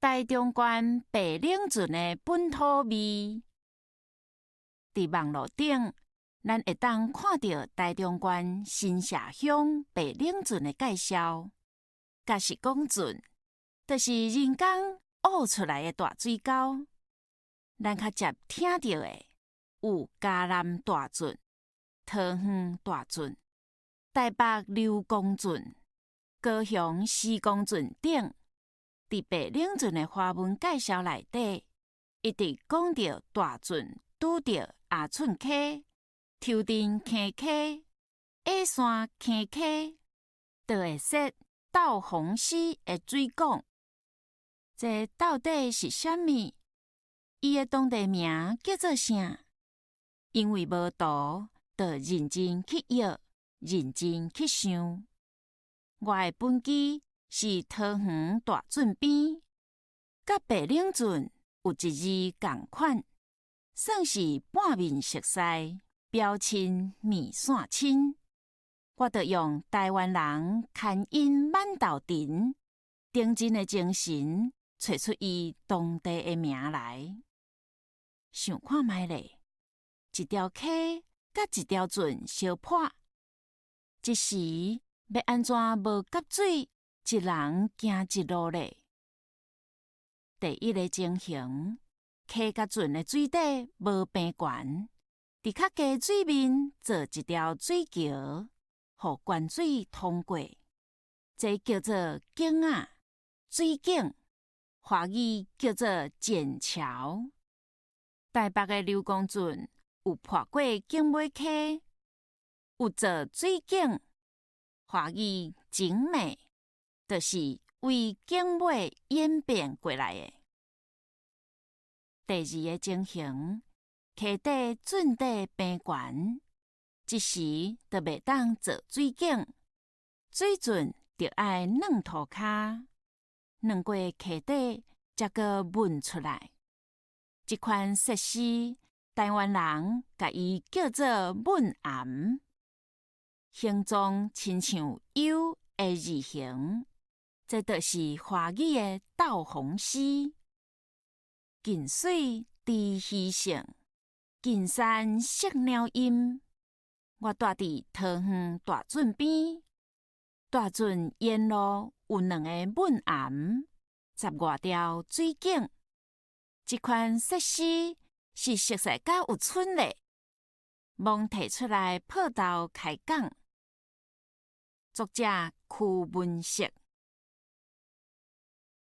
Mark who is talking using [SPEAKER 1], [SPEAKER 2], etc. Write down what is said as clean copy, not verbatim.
[SPEAKER 1] 台中縣白嶺圳的本土味。佇網路頂，咱會當看著台中縣新社鄉白嶺圳的介紹。假是講圳，就是人工挖出來的大水溝。咱較捷聽著的有嘉南大圳、桃園大圳、台北瑠公圳、高雄師公圳等。佇白嶺圳的華文介紹內底，一直講著大圳拄著阿寸溪、頭鎮坑溪、矮山坑溪，就會設斗逢溪的水港。這到底是啥物？伊的當地名叫做啥？因為無圖，就認真去臆，認真去想。我的本居是桃園大圳邊，佮白嶺圳有一字仝款，算是半面熟似，表親麵線親。我就用台灣人牽引挽豆藤，頂真的精神，揣出伊當地的名來。想看覓咧，一條溪佮一條圳相破，這時欲按怎無夾水，一人行一路咧？第一个情形，溪佮圳的水底無平懸，佇較低水面做一條水橋，予懸水通過，這叫做井仔、水井，華語叫做剪橋。台北的瑠公圳有破過景尾溪，有做水井，華語景美，就是為景尾演變過來的。第二个情形，溪底圳底平懸，這時就袂當做水井，水圳著愛軟塗跤，軟過溪底才閣塭出來。這款設施，台灣人共伊叫做塭岩，形狀親像 U 的字形，這就是華語的斗逢溪。近水知魚性，近山識鳥音。我蹛佇桃園大圳邊，大圳沿路有兩個塭岩，十外條水井。這款設施是熟似甲有春咧，罔提出來破頭開講。作者區文碩。